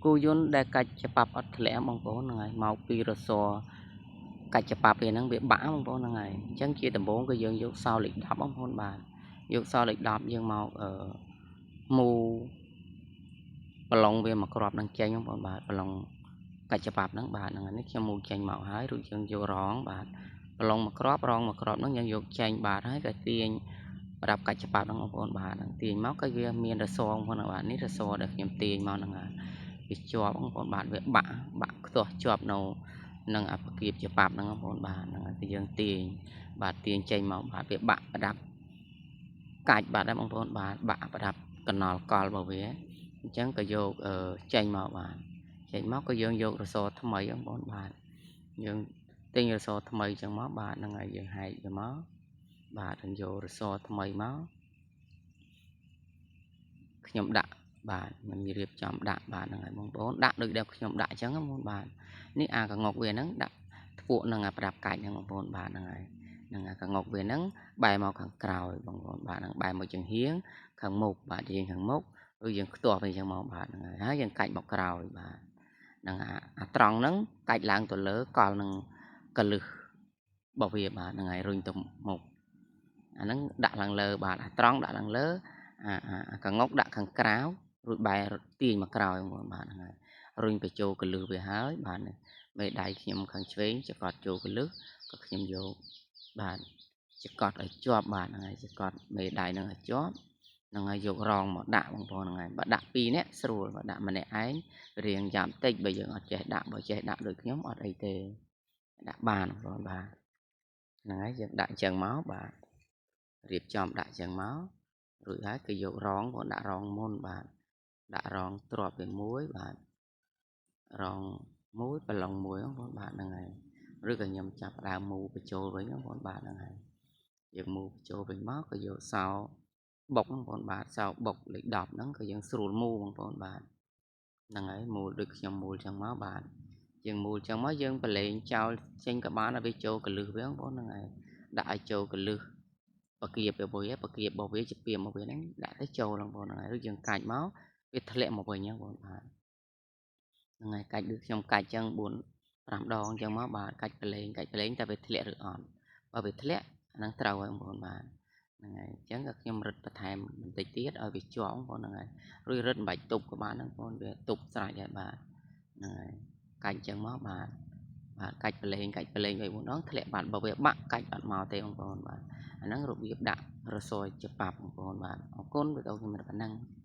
គោយន្តដែលកាច់ច្បាប់អត់ធ្លាក់បងប្អូនហ្នឹងហើយមកពីរសរកាច់ច្បាប់វាហ្នឹងវាបាក់បងប្អូនហ្នឹងហើយអញ្ចឹងជាដំបូងគឺយើងយកសោលេខ10បងប្អូនបាទយកសោលេខ10យើងមកអឺមូប្រឡងវាមកគ្រាប់នឹងចេញបងប្អូនបាទប្រឡងកាច់ច្បាប់ហ្នឹងបាទហ្នឹងនេះខ្ញុំមូចេញមកហើយរួចយើងយករងបាទប្រឡងមកគ្រាប់រងមកគ្រាប់ហ្នឹងយើងយកចេញបាទហើយក៏ទាញប្រាប់កាច់ច្បាប់ហ្នឹងបងប្អូនបាទហ្នឹងទាញមកក៏វាមានរសងបងប្អូនបាទនេះរសដែលខ្ញុំទាញមកហ្នឹងហើយវាជាប់បងប្អូនបាទវាបាក់បាក់ខ្ទាស់ជាប់នៅនឹងអបគៀបច្បាប់ហ្នឹងបងប្អូនបាទហ្នឹងហើយយើងទាញបាទទាញចេញមកបាទវាបាក់ប្រដាប់កាច់បាទដែរបងប្អូនបាទបាក់ប្រដាប់កណល់កលរបស់វាអញ្ចឹងក៏យកចេញមកបាទចេញមកក៏យើងយករសថ្មីបងប្អូនបាទយើងទិញរសថ្មីអញ្ចឹងមកបាទហ្នឹងហើយយើងហែកវាមកបាទយើងយករសថ្មីមកខ្ញុំដាក់បាទខ្ញុំរៀបចំដាក់បាទហ្នឹងហើយបងប្អូនដាក់ដូចដែលខ្ញុំដាក់អញ្ចឹងបងប្អូនបាទនេះអាកងុកវាហ្នឹងដាក់ធ្ពក់នឹងអាប្រដាប់កាច់ហ្នឹងបងប្អូនបាទហ្នឹងហើយនឹងអាកងុកវាហ្នឹងបែរមកខាងក្រោយបងប្អូនបាទហ្នឹងបែរមកចំហៀងខាងមុខបាទជាងខាងមុខឬយើងខ្ទាស់វាអញ្ចឹងមកបាទហ្នឹងហើយហើយយើងកាច់មកក្រោយបាទហ្នឹងអាត្រង់ហ្នឹងកាច់ឡើងទៅលើកលនឹងកលឹះរបស់វាបាទហ្នឹងហើយរុញទៅមុខអាហ្នឹងដាក់ឡើងលើបាទអាត្រង់ដាក់ឡើងលើអាកងុកដាក់ខាងក្រៅរួចបែរទាញមកក្រោយបងប្អូនបាទហ្នឹងហើយរុញបញ្ចូលកលឹះវាហើយបាទមេដៃខ្ញុំខាងឆ្វេងចកត់ចូលកលឹះក៏ខ្ញុំយកបាទចកត់ឲ្យជាប់បាទហ្នឹងហើយចកត់មេដៃហ្នឹងឲ្យជាប់ហ្នឹងហើយយករងមកដាក់បងប្អូនហ្នឹងហើយបើដាក់2នាក់ស្រួលបើដាក់ម្នាក់ឯងរៀងយ៉ាំតិចបើយើងអត់ចេះដាក់បើចេះដាក់ដូចខ្ញុំអត់អីទេដាក់បានបងប្អូនបាទហ្នឹងហើយយើងដាក់អញ្ចឹងមកបាទរៀបចំដាក់អញ្ចឹងមករួចហើយគឺយករងបងដាក់រងមុនបាទដាក់រងទ្របវាមួយបាទរងមួយប្រឡងមួយបងប្អូនបាទហ្នឹងហើយឬក៏ខ្ញុំចាប់ដើមមូបញ្ចូលវិញបងប្អូនបាទហ្នឹងហើយយើងមូបញ្ចូលវិញមកក៏យកសោបុកបងប្អូនបាទសោបុកលេខ10ហ្នឹងក៏យើងស្រួលមូបងប្អូនបាទហ្នឹងហើយមូលដូចខ្ញុំមូលចឹងមកបាទយើងមូលចឹងមកយើងប្រឡែងចោលចេញក៏បានឲ្យវាចូលកលឹះវាបងប្អូនហ្នឹងហើយដាក់ឲ្យចូលកលឹះបកៀបវាបកៀបរបស់វាជាពីមរបស់វាហ្នឹងដាក់ទៅចូលបងប្អូនហ្នឹងហើយឬយើងកាច់មកវាធ្លាក់មកវិញបងប្អូនបាទហ្នឹងហើយកាច់ដូចខ្ញុំកាច់ចឹង4 5ដងចឹងមកបាទកាច់ប្រឡែងកាច់ប្រឡែងតែវាធ្លាក់ឬអត់បើវាធ្លាក់អាហ្នឹងត្រូវហើយបងប្អូនបាទហ្នឹងហើយអញ្ចឹងក៏ខ្ញុំរឹតបន្ថែមបន្តិចទៀតឲ្យវាជាប់បងប្អូនហ្នឹងហើយឬរឹតមិនបាច់ទប់ក៏បានហ្នឹងបងប្អូនវាទប់ស្រេចហើយបាទហ្នឹងហើយកាច់ចឹងមកបាទបាទកាច់ប្រឡែងកាច់ប្រឡែង3 4ដងធ្លាក់បាទបើវាបាក់កាច់បាត់មកទេបងប្អូនបាទអាហ្នឹងរបៀបដាក់រសយច្បាប់បងប្អូនបាទអរគុណវីដេអូខ្ញុំប៉ុណ្ណឹង។